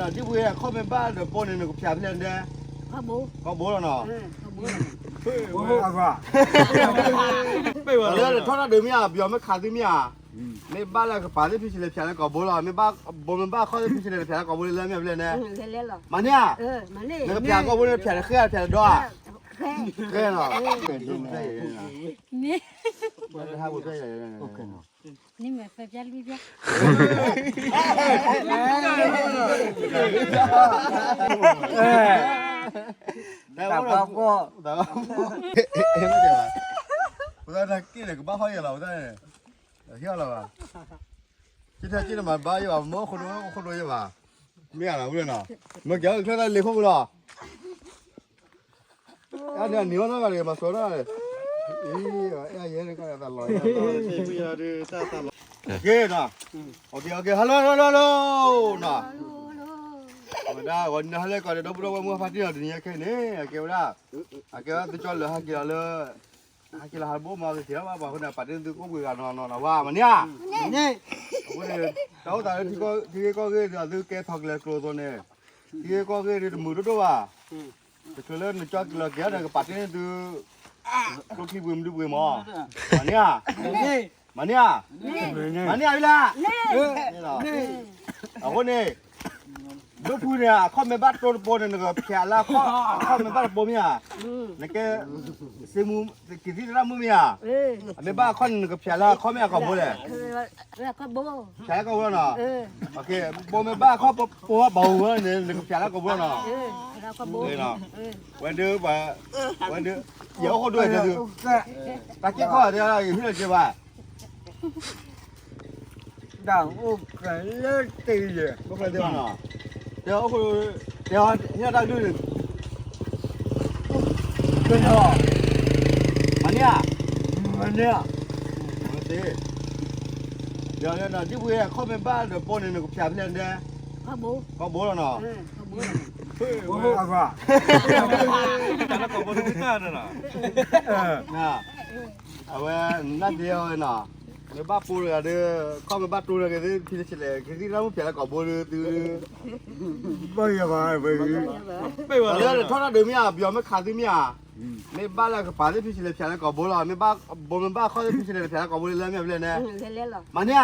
ဒ်ပဝဲအခီၣ်မ့ၢ်ဘၣ်ဒီးပိန့ၣ် နကဖျးဖဲလဲၣ်ဒဲး, ကီၢ်ဘိလီၤနီၤ, လၢနထီၣ်တၢ်ဒုးမ့ၢ်ဧါ, ပယီၤမ့ၢ်ခးသုမ့ၢ်ဧါ, မ့ၢ်ဘၣ်လၢကပၤသ့ၣ်ဖံးဆံးလဲၣ်ဖျးလၢကီၢ်ဘိလီၤ, မ့ၢ်ဘၣ်ဘိမ့ၢ်ဘၣ်ခီၣ်သ့ၣ်ဖံးဆံးလဲၣ်ဖျးလၢကီၢ်ဘိလၢမ့ၢ်ဖဲလဲၣ်န့ၣ်, မၤန့ၢ်ဧါ, နကဖျးကီၢ်ဘိန့ၣ်ဖျးတဃဲၢ်ဖျးတဒီဧါ, ဃဲနီၤ, န့ၣ်မဲာ်ဖဲဖျါလွံၢ်ဖျါ, တၢ်ဘၣ်ကီၢ်, ပသးနာ်က့န့ၣ် ကဘၣ်ဟီၣ်ယဲၢ်လီၤ ပသးန့ၣ်, ဟ့ၣ်လီၤဘၣ်, က့ထဲက့န့ၣ်မၤဘၣ်ယဲၢ်ဘၣ် မ့ၢ်အိၣ်ခိၣ်ဒိၣ်အိၣ်ခိၣ်ဒိၣ်ယဲၢ်ဘၣ်, မ့ၢ်ဂၤလီၤဝဲနီၤ, မ့ၢ်ကဲအီၤချၢသးလ့ၤခိၣ်ပူၤလီၤ အန့ၣ်နံၤဝဲသၣ်ဂၤန့ၣ် မၤစိၤတၢ်န့ၣ်, အံၤ အဲၣ်ယဲန့ၣ်ကသးလီၤ, က့နီၤ, က့ hello hello hello နီၤ, ဝဲဒၣ်ဂီၤနံၤဟါလၢကီးဒီး ဒီပုၢ်ဒီဝဲၢ်မုၢ်ဖါတံၢ်နီၤ, တနံၤညါခဲအံၤန့ၣ် အကဲဝဲဒၣ်, အကဲဝဲဒၣ်သုကၠီလၢဟဲက့ၤလီၤလၢ, ဟဲက့ၤလီၤဟးဘိမၤက့ၤထံၣ်လီၤဘၣ် ပှၤဃိန့ၣ် ပာ်တ့ၢ်သုကိၣ်ပှ့ၤဂၤနီၤနီၤနီၤ ဝါ မၤန့ၢ်ဧါ, အဃိန့ၣ် တၢ်အိၣ်သးလၢထံဂ့ၢ်ကီၢ်ဂ့ၢ်ဒီး သုကဲထီၣ်ကလဲၤကျိၤအသိးန့ၣ်, ထံဂ့ၢ်ကီၢ်ဂ့ၢ်ဒီးတမုာ်ဒိၣ်ဒိၣ်ဘၣ် တချုးလၢနကၠီက့ၤလီၤက့ၤဒီး ကပာ်တ့ၢ်န့ၢ်သု, ကျိချံပှ့ၤမနုၤပှ့ၤမး, မၤန့ၢ်ဧါ, မၤန့ၢ်ဧါ, မၤန့ၢ်ဧါလၢ, အဃိန့ၣ်, ဒိၣ်ဖုန့ၣ် အခီၣ်မ့ၢ်ဘၣ်တိၢ်တပိၤန့ၣ် နကဖျးလၢအခီၣ်မ့ၢ်ဘၣ်တပိၤမ့ၢ်ဧါ, နကဲ, စ့မူ, ကသံၣ်သရၣ်မုၣ်မ့ၢ်ဧါ, အမ့ၢ်ဘၣ်အခီၣ်န့ၣ် နကဖျးလၢအခီၣ်မ့ၢ်အကီၢ်ဘိလဲၣ် ဖျးလၢကီၢ်ဘိနီၤ, ပိၤမ့ၢ်ဘၣ်အခီၣ်ပိၤဘၣ်ဝဲန့ၣ် နကဖျးလၢကီၢ်ဘိနီၤ, ဝဲဒၣ်, ဝဲဒၣ်, ယအိၣ်ခိၣ်ဒိၣ်တဲသု, တၢ်က့ၢ်ခီၣ်တဲဟံၣ်လီၤက့ၤဘၣ် တၢ်အိၣ်ကလၢတယဲၢ်, အိၣ်ကလၢတဘၣ်နီၤ, တဲ, တဲဟ့ၣ်တၢ်ကလုၢ်န့ၣ်, မၤန့ၢ်ဧါ, မၤန့ၢ်ဧါ, ဒ်ပဝဲအခီၣ်မ့ၢ်ဘၣ်ဒီးပိန့ၣ် နကဖျးဖဲလဲၣ်ဒဲး, ကီၢ်ဘိလီၤနီၤ, ကီၢ်ဘိ, အဝဲ, နၢ်သ့အီၤနီၤ, မ့ၢ်ဘၣ်ပိတဂၤဒီး, ခီၣ်မ့ၢ်ဘၣ်တိၢ်န့ၣ်က့ၤသ့ၣ်ဖံးတဆံးလဲၣ် ကသံၣ်သရၣ်မုၣ်ဖျးလၢကီၢ်ဘိလၢသု, ဘၣ်ယၤဘၣ်, လၢနထီၣ်တၢ်ဒုးမ့ၢ်ဧါ ပယီၤမ့ၢ်ခးသုမ့ၢ်ဧါ, မ့ၢ်ဘၣ်လၢကပၤသ့ၣ်ဖံးဆံးလဲၣ်ဖျးလၢကီၢ်ဘိလီၤ, မ့ၢ်ဘၣ်, ဘိမ့ၢ်ဘၣ်ခီၣ်သ့ၣ်ဖံးဆံးလဲၣ်ဖျးလၢကီၢ်ဘိလၢမ့ၢ်ဖဲလဲၣ်န့ၣ်, မၤန့ၢ်ဧါ,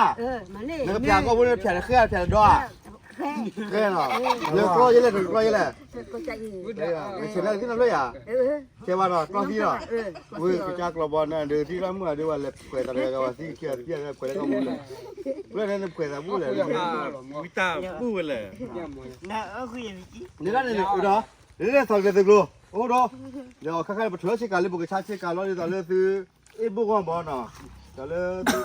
နကဖျးကီၢ်ဘိန့ၣ်ဖျးတဃဲၣ်ဖျးတဒီဧါ, ဃဲနီၤ, နကျီယဲလဲၣ် နကျီယဲလဲၣ်, ဆဲးဘၣ်နီၤ, ကျီသံလီၤ, ဝဲကစၢ်ကျီဘီန့ၣ်ဒီး သံသရၣ်မုၣ်ဒီး ဝဲလဲၤဖှဲးသးတဂၤဂၤ ဝဲသံကစၢ်သံအဝဲဖှဲးလၢကီၢ်ဘိလဲၣ်, ဖဲန့ၣ်နဖှဲးသးဘူၣ်လဲၣ်, ဝံတၢ်ဘူၣ်ဝဲလဲၣ်, န့ၣ်ဒၣ်န့ၣ်, လၢလဲၤသီၣ်ကလဲၤသုးကျိၤ, အိၣ်ဒီး, ဒီးခါခါန့ၣ် ပထုးလီၤဆ့ကၤလၢပကဆါဆ့ကၤလီၤဒ်သိးလၢသု, အ့ၣ်ဘိၣ်ဂီၢ်မးနီၤ, ဒီးလၢသု,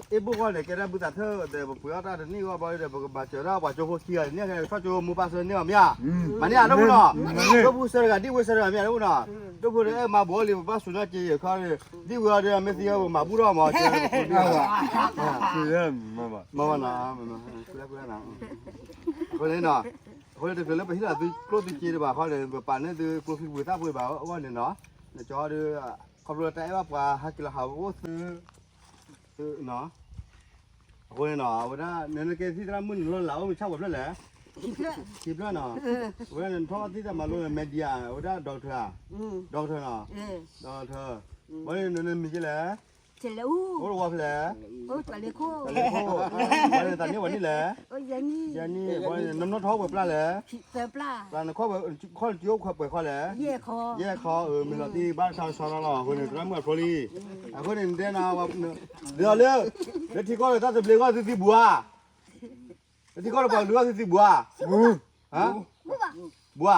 အ့ၣ်ဘိၣ်ဂီၢ်န့ၣ် ကဲဒၣ်ဘုသးထၢၣ်ဒီး ပပှ့ၤအီၣ်တၢ်တနံၣ်ဂီၢ်ဘီဒီး ပကဘၣ်စၢၤဒၣ်ပှၤကၠိဖိခံဂၤန့ၣ် ကဲထီၣ်ကၠိမိၢ်ပၢ်ဆၢန့ၢ်အီၤမ့ၢ်ဧါ, မၤန့ၢ်ဧါ ဒိၣ်ဖိနီၤ, ဒိၣ်ဖိဆၢတဂၤ ဒံၣ်ဝ့ၢ်ဆၢတဂၤမ့ၢ်ဧါ ဒိၣ်ဖိနီၤ, ဒိၣ်ဖိဒီးအဲၣ်မၤဘူၣ်အီၤလံ ပဘၣ်စူၤနီၢ်က့ၤအခီ, ဒံၣ်ဝ့ၢ်အီၤဒီး မ့ၢ်သံအီၤ ပမၤဘူၣ်ထီၣ်မး, မၤဘၣ်နီၤ, အဃိန့ၣ်, အဃိန့ၣ် တချုးလၢပဟ့ၣ်လီၤသုကျိၣ်သုစ့တဘၣ်ဃီန့ၣ် ပပာ်န့ၢ်သုကျိချံပှ့ၤသၣ်ပှ့ၤဘၣ်အဂီၢ်န့ၣ်နီၤ, နကၠီဒီး, ခီဖျိလၢတၢ်အဲၣ်ဘၣ်ပှၤဟဲက့ၤလီၤဟးအိၣ်သု, အဃိန့ၣ်နီၤ အဝဲဒၣ် နကဲသံသရၣ်မုၣ်န့ၣ် လီၤလးအိၣ်မ့ၢ်ဆၣ်ပှဲၤဖျၢၣ်လဲၣ်, ခံဖျၢၣ်နီၤ, အဝဲဒၣ်နထီၣ်သံသရၣ်မၤလိန့ၣ် media အဝဲဒၣ် doctor, doctor နီၤ, doctor, ဘၣ်န့ၣ်နမံၤက့လဲၣ်, အိၣ်တဝီဖဲလဲၣ်, လ့ခိၣ်, ဘၣ်န့ၣ်သးန့ၢ်ဝဲန့ၣ်လဲၣ်, ယဲန့ၣ်, ဘၣ်န့ၣ်နနီၢ်ထီၣ်ပှဲၤပျၢ်လဲၣ်, ပျၢ်နခီၣ်, ခီၣ်တက့အိၣ်ပှဲၤခီလဲၣ်, ယဲၢ်ခီ, ယဲၢ်ခီ, မ့ၢ်လီၤတံၢ်ဘၣ်တၢ်ဆီဆီလီၤလီၤ အဃိန့ၣ် သရၣ်မုၣ်အဖျိလံ, အဃိန့ၣ် နတဲနီၤ, ဒီးလၢ, လၢထံကီၢ်ဒီးတၢ်သဘျ့ဂီၢ်သုသံဘူးဧါ, လၢထံကီၢ်ဒီးပှၤကလုာ်ဂီၢ်သုသံဘူးဧါ,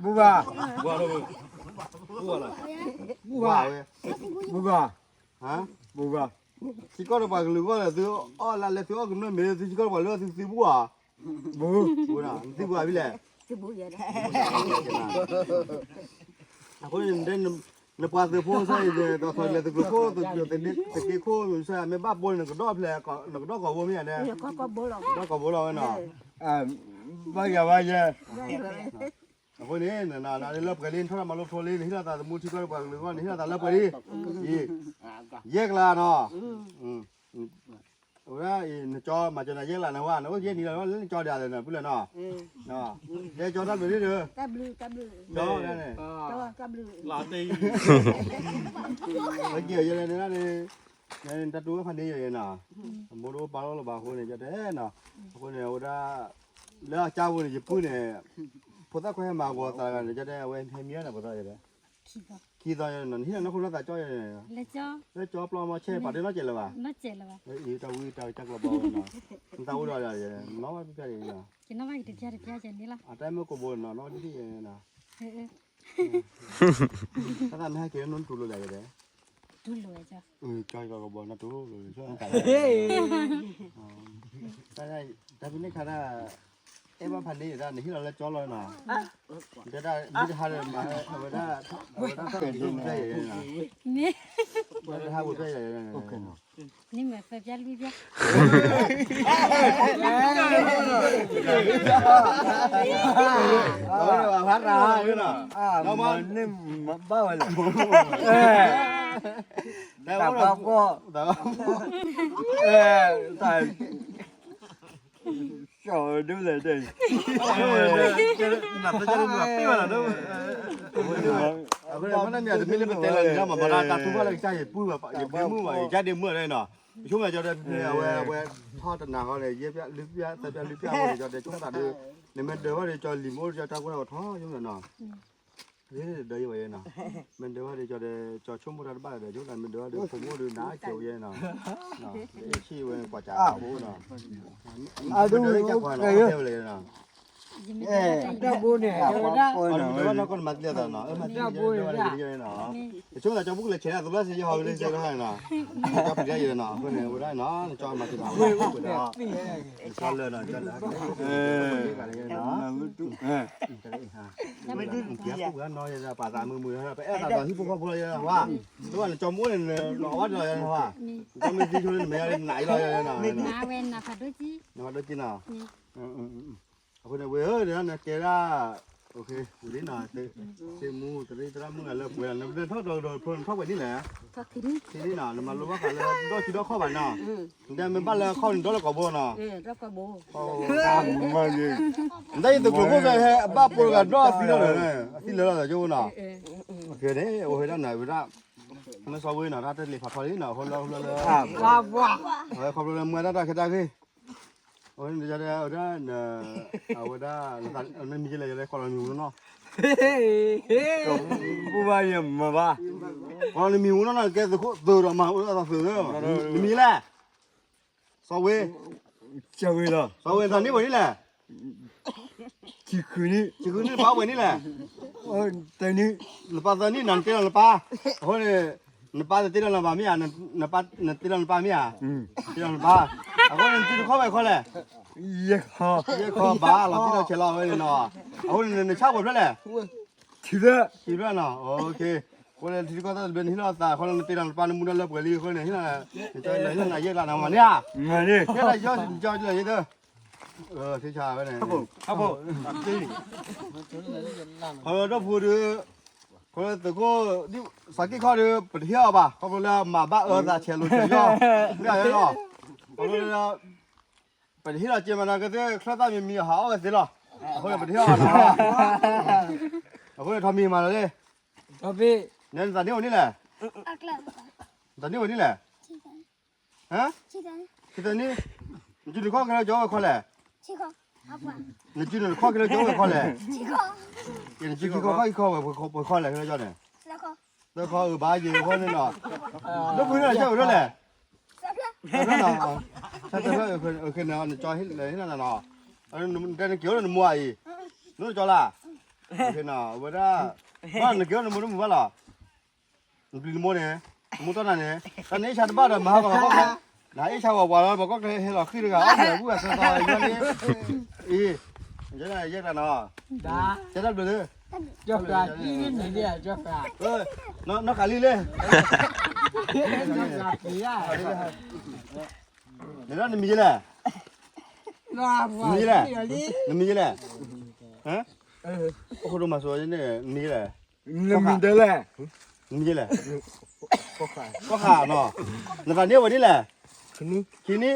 ဘူးဧါ, ဘူးဘၣ်, ဘူးဘၣ်, ထံကီၢ်ဒီးပှၤကလုာ်ဂီၢ်ဒီးသုအီၣ်လၢလဲၤသုအီၣ်ကမျၢၢ်မ့ၢ်သုထံကီၢ်ဒီးပှၤကလုာ်ဂီၢ်သုသံဘူးဧါ, ဘူး, နသံဘူးဧါဖဲလဲၣ်, အဃိန့ၣ် နပှၤသုးဖိစ့ၢ်ကီး ဒီးလဲၤသုးကျိၤခိၣ် သုးက့ခိၣ်မ့ၢ်စ့ၢ် မ့ၢ်ဘၣ်ပိန့ၣ် နကဒီၣ်ဖဲလဲၣ်, နကဒီၣ်ကီၢ်ဘိမ့ၢ်ဧါန့ၣ်, ဒီၣ်ကီၢ်ဘိလီၤဝဲနီၤ, ဘၣ်ယၤဘၣ်ယဲ, အဃိန့ၣ် နလၢပှဲၤလံ နထီၣ်တၢ်မၤလိဖိလံ နဟ့ၣ်လီၤသးသမူထံကီၢ်ဒီးပှၤကလုာ်ဂီၢ် နဟ့ၣ်လီၤသးလၢပှဲၤလံ, ယဲၢ်ကျါနီၤ, အဝဲဒၣ်အံၤ နကၠီမၤကၠီနၤယဲၢ်လၢနဝဲ နအိၣ်ယဲၢ်နံၤလီၤ လၢနကၠီဒၣ်လဲာ်နပုၢ်လဲၣ်နီၤ, ယဲၢ်ကၠီတၢ်ဘျုးဒ်ဒီး, ကၠီန့ၣ်, လၢက့ၤယဲၢ်လဲၣ်န့ၣ်ဒၣ်န့ၣ်, တၢ်တူၢ်ဝဲဖးန့ၢ်ယဲၢ်နီၤ, အမိၢ်တအိၣ်ပာ်လီၤလၢၤဘၣ်အဃိန့ၣ် ကၠီတဲနီၤ, အဃိန့ၣ် အဝဲဒၣ် လၢအကၠါပူၤန့ၣ် ယပုၢ်န့ၣ်, ဖိသၣ်ခွဲးဟဲမၤဂီၤသးတဂၤန့ၣ် ကၠီတဲအဝဲဟဲမံဝဲန့ၣ် ပသီယဲၢ်, ခံသီယဲၢ်နီၤ နဟံးလီၤနီၢ်ခိနီၢ်သးကၠီယဲၢ်န့ၣ်, လၢကၠီပျီမီၤဆဲးပာ်တ့ၢ်နီၢ်စဲးလၢၤဘၣ်, တၢ်ဝံတၢ်ကၢ်ကျီဘီနီၤ, နတၢ်အိၣ်ဒီးယဲၢ်, နီၢ်ဘၣ်တပျၢ်ယဲၢ်နီၤ, အတၢ်မ့ၢ်ကိးဘိနီၤ နီၢ်ဒ်ယဲၢ်နီၤ, တၢ်သးမ့ၢ်ဟဲက့ၤနီၢ်တူၢ်လိာ်လဲၣ်ယဲၢ်, တူၢ်လိာ်ဝဲကၠီ, ကၠီကီးကဘီနီၢ်တူၢ်လိာ်လဲၣ်, တၢ်ဖဲန့ၣ်ခါဒၣ်, အဲၣ်ဘၣ်ဖးန့ၢ်ယဲၢ်ဒၣ် နဟံးလီၤလၢကၠီလီၤနီၤ, ဒ်မ့ၢ်တဟါဒီးမၤ အဝဲဒၣ်, အဝဲဒၣ်တၢ်ပျဲယဲၢ်နီၤ, မ့ၢ်, ဝဲတဟါပူၤပျဲယဲၢ်, န့ၣ်မ့ၢ်ဖဲပျၢ်လွံၢ်, ဖးရၤနီၤ, န့ၣ်မၤဘၣ်ဝဲလဲၣ်, တၢ်ဘၣ်ကီ, တၢ် ကၠီဒုလဲၣ်တဲ, နသ့ၣ်ညါလၢမ့ၢ်ပှၤပ့ၢ်ဘၣ်လီၤ, အဃိန့ၣ် မ့ၢ်တမ့ၢ်လၢပတဲလီၤန့ၣ် မၤဘၣ်တၢ်တူၢ်ဘၣ်လၢကစၢ်ယပုၢ်ဘၣ် ယပုၢ်မုၣ်ဘၣ် ယကၢ်ဒ့မုၣ်လီၤနီၤ, ယဆိကမိၣ်ကၠီဒီး အဝဲ အဝဲ ထီၣ်တနၤဃီန့ၣ် ယဲၢ်ပျၢ်လွံၢ်ပျၢ်သၢပျၢ်လွံၢ်ပျၢ်အဃိန့ၣ် ကၠီဒီးဆိကမိၣ်သးဒီး နမ့ၢ်ဒၢးဘၣ်ဒီး ကၠီလံၤမ့ၢ်အိၣ်ဒီး ကၠီတၢ်ကိၢ်တၢ်ဂီၤထီၣ်ယိၣ်နီၤ ဒ်ဝဲယဲနီၤ, မ့ၢ်ဒၢးဘၣ်ဒီးကၠီဒီး ကၠီဆိကမိၣ်တၢ်တဘၣ်ဒီး ယိၣ်နီၤ မ့ၢ်ဒၢးဘၣ်ဒီး ဖိမုၣ်ဒီးနၤကဲဝဲယဲနီၤ, အ့ၣ်ဆံၣ်ဝဲကွၢ်ကၠးအဖိနီၤ, မ့ၢ်ဒၢးဘၣ်ဒီး ကၠီကွၢ်နီၤ တဲဝဲလဲၣ်နီၤ, တၢ်ဘိန့ၣ် အဝဲဒၣ် အီၤဒၣ်ဘၣ်နီၢ်ကီၢ်နမၤသံအသးနီၤ, အၢ မၤသံယဲဒၢးဘၣ်ဒီးယဲနီၤ, ယဆိကမိၣ်သးကၠီဖိကလဲၤဆဲးဒၣ်သဘျၣ်စ့ယဟီဝဲလၢယဲနီၤ, ကၠီပျံၤဒၣ်ယဲနီၤ အဃိန့ၣ် အဝဲဒၣ်နီၤ နကၠီမၤသံနီၤ အဝဲဒီး ကၠီလၢာ်နီၤ ကၠီလၢာ် ကၠီလၢာ်နီၤ ပှၤသးမုာ်မုာ် ပအဲၣ်သးဒီး ဟံၣ်ဖိဃီဖိလီၤယဲနီၤ ဝါ, တဘၣ်နကၠီမိၣ်န့ၣ် နအီၣ်ဘၣ်ဒီးယဲနီၤ ဝါ, နကၠီမ့ၢ်သံဆိန့ၣ် နမဲာ်ညါန့ၣ် နအံၤလီၤယဲနီၤ, နဝဲနဖးဒိၣ်ကံ, နဖးဒိၣ်ကံနီၤ, အဃိန့ၣ် ဝဲဧၢ နကဲဒၣ် ဝံၤလံနီၤ, စ့မူ တရံးသရၣ်မုၣ်လၢပှဲၤလီၤ နထီၣ်ဒီးဖိနထီၣ်ဝဲန့ၣ်လဲၣ်, ထံန့ၣ်နီၤ နမၤလိဘၣ်ဃးလၢ ဒီၣ်ဆံဒီၣ်ခီၣ်ဘၣ်နီၤ, နတဲမ့ၢ်ဘၣ်လၢခီၣ်န့ၣ် ဒီလၢကိာ်ဘိနီၤ နတၢ်ယသုးကျိၤခိၣ်ကဟဲအဘၣ်ပိာ်တဂၤဒီးအသံလီၤလၢာ်, အသံလၢာ်လီၤလၢာ်ကၠိနီၤ, န့ၣ် အိၣ်ဝဲဒၣ်နၤဝဲဒၣ်, မ့ၢ်စီဝ့နီၤ တၢ်တလံၤဖးထီလံနီၤ အဃိလၢလၢ, အဝဲခီဖျိလၢမွဲတၢ်တၢ်ခဲတၢ်ဂ့ၢ်, အဝဲဒၣ်, အဝဲဒၣ်, နမံၤကလဲၣ် ယလဲၤကိးလီၤနမံၤဝူနီၤ, ပူဘၣ်ယမၤဘၣ်, ကိးလီၤနမံၤဝူနီၤ ကဲသုးခိၣ်သုးဒီးမၤအိၣ်ဒီးသုး, နမံၤလဲၣ် စီၤဝ့, စီၤဝ့လီၤ, စီၤဝ့ နသးနံၣ်ဝဲနံၣ်လဲၣ်, ဆံဃုနံၣ်, ဆံဃုနံၣ် နပၢ်ဝဲနံၣ်လဲၣ်, သၢနံၣ်, နပၢ်သၢနံၣ်နီၤ နတ့လီၤနပၢ်, အဃိန့ၣ်, နပၢ်တတ့လီၤနပၢ်မ့ၢ်ဧါ, နတ့လီၤနပၢ်မ့ၢ်ဧါ, တ့လီၤနပၢ်, အဃိန့ၣ် နစုတခီၣ်ဝဲခီလဲၣ်, ယဲၢ်ခီ, ယဲၢ်ခီဘၣ်လီၤတံၢ်လီၤဆဲးလီၤဝဲန့ၣ်နီၤ, အဃိန့ၣ် နဆၣ်ပှဲၤဖျၢၣ်လဲၣ် ထံဖျၢၣ်, ထံဖျၢၣ်နီၤ, အဃိန့ၣ် ထံတခီၣ်သၣ်တဘျ့ နဟ့ၣ်လီၤသး ခီလၢနတ့လီၤနပၢ် နမူဒါလၢပှဲၤလံ အဃိန့ၣ် ဟ့ၣ်လီၤ, နကၠီလၢဟ့ၣ်လီၤနၤယဲၢ်ကျါနီၤ မၤန့ၢ်ဧါ, မၤန့ၢ်, ယဲၢ်လီၤယီၢ်ကၠီလၢယဲၢ်သၢ, ထံဆါဝဲန့ၣ်, ခီလၢဒီဖိဒီး, ခီလၢသုးခိၣ်, စးက့ၢ်ခီဒီး, ပတဟ့ၣ်အီၤဘၣ် ခီဖျိလၢမၤဘၣ်အၢသးဆဲးလိၤဆဲးယီၢ်, မ့ၢ်အလီၤ, ခီဖျိလၢ ပတဟ့ၣ်လီၤက့ၤမးနီၤ ကသ့ၣ်ချၢၣ်သၣ်မံၤမံၤဟးအီၣ်ဝဲသ့လီၤ, အဃိန့ၣ်ပတဟ့ၣ်အီၤလီၤ, အဃိန့ၣ်ထီးမံၤမးလီၤလံ, နသးနံၣ်အိၣ်နံၣ်လဲၣ်, နသးနံၣ်အိၣ်နံၣ်လဲၣ်, ခံသၢနံၣ်, နစုနခီၣ်က့ၤလၢကၠီဝဲခီလဲၣ်, နစုနခီၣ်က့ၤလၢကၠီဝဲခီလဲၣ်, နစုခံခီခီၣ်ခံခီဝဲပှဲၤခီလဲၣ်, သၢခီအဘၣ်ယဲၢ်ခီန့ၣ်နီၤ, ဒီပုၢ်ဝဲၢ်ဆၢဝဲဒၣ်လဲၣ်, ဆၢဝဲဒၣ်နီၤ, နကၠီဟ့ၣ်လီၤနၤနီၤ, နတဲနက့ၤအိၣ်လၢနမိၢ်အံၤ, နအိၣ်နကၠီလၢ်, အဝဲဒၣ်, နက့ၤအိၣ်နမိၢ်တမုာ်ဘၣ်လီၤ, နပျံၤနမိၢ်န့ၣ်, နမိၢ်တီၢ်နၤန့ၣ်, တၢ်နအ့ၣ်ဆါတဘၣ်ဒီးမၤဟးဂီၤဘၣ်ကီၢ်, နအ့ၣ်ဆါဝဲပှၤလီၤ ပှၤကီၢ်ချၢဟဲလီၤဃံတဂၤ အီၣ်မ့ၤဘူၣ်အသီသီအံၤန့ၣ်, အံၤ, ယဲဒၣ်နီၤ, ကဲတၢ်ဘျုးလၢ, နီၢ်ကးလံလဲၣ်, နမံၤယဲလဲၣ်, နမံၤယဲလဲၣ်, နမံၤယဲလဲၣ်, အိၣ်ခိၣ်ဒိၣ်မၤစိၤန့ၣ် နမံၤယဲလဲၣ်, နမံၤဒဲလဲၣ်, နမံၤယဲလဲၣ်, ကီၢ်ဃာ်နီၤ, နသးနံၣ်အိၣ်ဝဲဒ်လဲၣ်, ခံနံၣ်,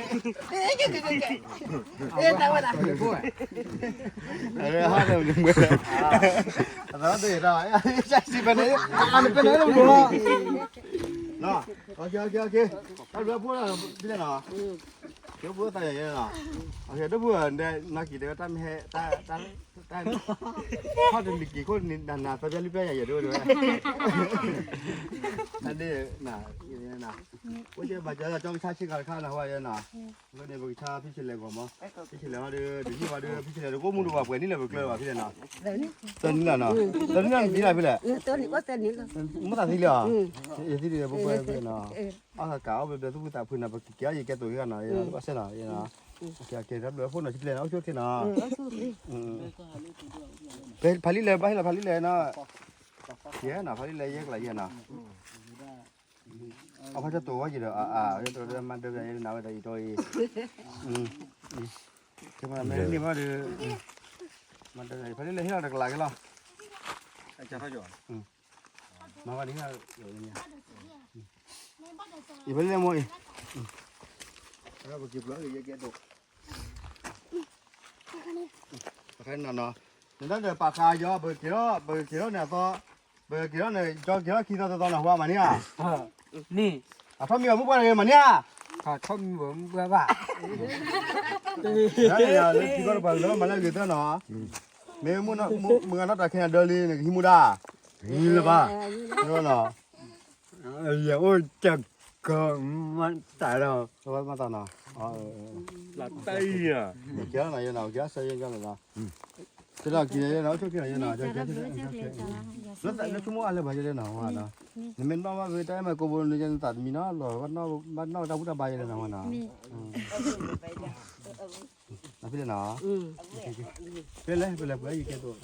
အဲ တၢ်ဝဲဒၣ် အဝဲဟးဒီးနမွဲ, အသးတယဲၢ်တၢ်, စံးဖဲန့ၣ်, အနဖဲန့ၣ်လီၤ, တၢ်ဘျုးဖိဖဲလဲၣ်နီၤ, ဒိၣ်ဖိသးယဲနီၤ, ဒိၣ်ဖိ, နီၢ်က့ၤတဲဝဲတၢ်မ့ၢ်ဟဲ, တၢ်, ထီၣ်တလံၤက့ၤခိၣ်နၤနၤ သၢပျၢ်လွံၢ်ပျၢ်ယၤယဲဒိၣ်ဝဲ, အဒ့, အိၣ်ကဲဘၣ်ကၠီကၠီကဆါဆ့ကၤတခါနီၤ ဟဲနီၤ, အဃိန့ၣ် ပကဆါဖံဆဲးလဲၣ်ဂီၤမး, ဖံဆဲးလဲၣ်ဟီဒီး တနံၣ်ဘၣ်ဒီး ဖံဆဲးလဲၣ်တကိးမူတဘၣ် ပှဲၤနံၣ်လၢပကျၢၤဘၣ်ဖဲလဲၣ်နီၤ, သၢနံၣ်လီၤနီၤ, သၢနံၣ်လီၤနံၣ်လီၤဖဲလဲၣ်, မ့ၢ်သးသံလံဧါ, ယသံဒ်ပှဲၤဖဲနီၤ, အကးအီၣ်ဘျဲဘျဲသူၣ်ဖှံသးဖှံနီၤ ပကက့ၤအီၣ်ယကဲသိးဂ့ၤဂၤနီၤ, ဘၣ်ဆၣ်နီၤ, ကဲ တၢ်ဘျုးဖိနီၤ ဆံပျဲနီၤ အိၣ်ဆူၣ်အိၣ်ချ့နီၤ, ဖးလံလဲၣ် ဘၣ်ဟ့ၣ်လီၤဖးလံလဲၣ်နီၤ, ယဲနီၤ ဖးလံလဲၣ် ယဲကလးယဲနီၤ, အခီၣ်ဆၢတိၤဝဲယံၤဒီး အါ အါ မၤဒၢးယဲနၤဝဲဒီးအံၤတီအံၤ, မ့ၢ်န့ၢ်ဘၣ်ဒီး မၤဒၢးဖးလံလဲၣ်ဟ့ၣ်လီၤတကလးက့ၤလီၤ, မၤဘၣ်န့ၣ် အံၤဖဲလဲၣ်မိၢ်အံၤ, ပက့ၤပျီက့ၤယဲကဲဒိၣ်, နတၢ်ဒီးပာ်ဃာ်ယီၤ ပက့ၤထီၣ် ပက့ၤထီၣ်န့ၣ်အသီ, ပက့ၤထီၣ်န့ၣ် ကၠီက့ၤထီၣ်ခံသီသီသီန့ၣ် ဟူမၤန့ၢ်ဧါ, န့ၣ်, အထီၣ်မံဘၣ်မုၢ်ပှၢ်တဂ့ၤမၤန့ၢ်ဧါ, အထီၣ်မံဘၣ်မုၢ်ပှၢ်ဘၣ်, လၢထံကီၢ်တပၤလၢမၤလၢအဂ့ၤသၢနီၤ, မ့ၢ်မုၢ်ဂၤနီၢ်တၢ်ခဲအံၤဒၢလံ နကဟံးမူဒါ, ဟံးလၢၤဘၣ်, ယအိၣ်တကီမၤတၢ်ဒီး, မၤတၢ်နီၤ, ကဲနီၤ ယဲနီၤ ကဲဆၢယဲကဲနီၤ, ကဲဒီးက့ၤယဲနီၤ ဆိၣ်က့ၤနီၤ ယဲနီၤ, လၢဆိကမိၣ်အါလၢၤဘၣ်ယဲနီၤ, နမ့ၢ်နီၣ်ဘၣ်ဂ့ၤတၢ်အဲၣ်မးကိးဘိနယဲနသးတမံနီၤ လီၤဘၣ်နီၣ်ဘၣ်တၢ်ဘူၣ်တၢ်ဘါယဲနီၤဝဲနီၤ, နဖဲလဲၣ်နီၤ, ဖဲလဲၣ် ဖဲလဲၣ် ပှၤယကဲသိး,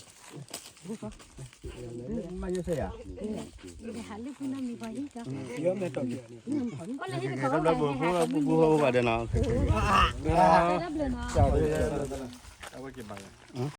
မၤယိၣ်ဆဲယၤ, တဘျီပူဖိပူဖိဘၣ်ဒီးနီၤ, အဝဲက့ၤဘၣ်ယၤ